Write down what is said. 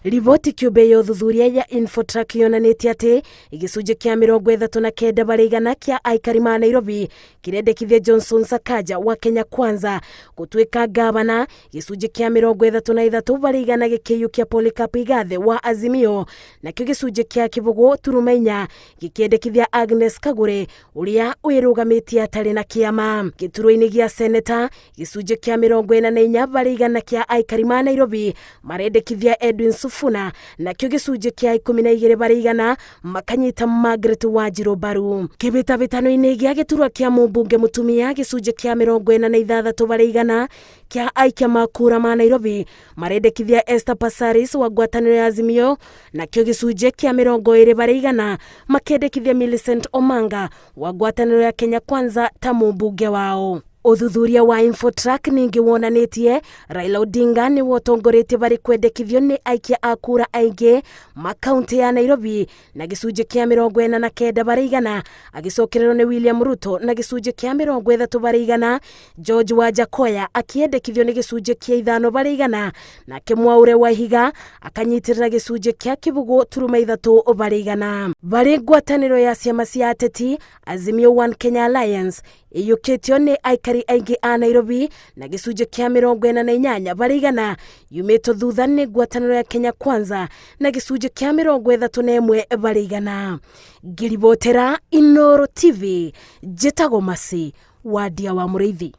Riboti kĩũmbe ya ũthuthuria ya Infotrack yonanĩtie atĩ gĩcunjĩ kĩa 39 barĩ igana kĩa aikari ma Nairobi kĩrendekithia Johnson Sakaja wa Kenya Kwanza gũtuĩka ngavana, gĩcunjĩ kĩa 33 barĩ igana gĩkĩiyũkia Polycarp Igathe wa Azimio, nakĩo gĩcunjĩ kĩa kĩbũgũ turuma inya gĩkĩendekithia Agnes Kagure ũrĩa wĩrũgamĩtie atarĩ na kĩama. Gĩturwa-inĩ gĩa seneta, gĩcunjĩ kĩa 44 barĩ igana kĩa aikari ma Nairobi marendekithia Edwin Sifuna, nakĩo gĩcunjĩ kĩa 12 barĩ igana makanyita Margaret Wanjiru mbaru. Kĩhĩtahĩtano-inĩ gĩa gĩturwa kĩa mũmbunge mũtumia, gĩcunjĩ kĩa 46 barĩ igana kĩa aikia makura ma Nairobi marendekithia Esther Passaris wa ngwatanĩro ya Azimio, nakĩo gĩcunjĩ kĩa 20 barĩ igana makendekithia Millicent Omanga wa ngwatanĩro ya Kenya Kwanza ta mũmbunge wao. Ũthuthuria wa Infotrack ningĩ wonanĩtie Raila Odinga nĩwe ũtongoretie barĩ kwendekithio nĩ aikia a kura aingĩ ma kaunti ya Nairobi na gĩcunjĩ kĩa 49 barĩ igana, agĩcokererwo nĩ William Ruto na gĩcunjĩ kĩa 30 barĩ igana, George Wajackoyah akĩendekithio nĩ gĩcunjĩ kĩa 5 barĩ igana, nake Mwaure Waihiga akanyitĩrĩra gĩcunjĩ kĩa kĩbũgũ turuma 3 barĩ igana. Barĩ ngwatanĩro ya ciama cia ateti Azimio One Kenya Alliance ĩiyũkĩtio nĩ aikari aingĩ a Nairobi na gĩcunjĩ kĩa 48 barĩ igana, yumĩtwo thutha nĩ ngwatanĩro ya Kenya Kwanza na gĩcunjĩ kĩa 31 barĩ igana. Ngĩribotera Inooro TV, njĩtagwo Mercy Wandia wa Mũrĩithi.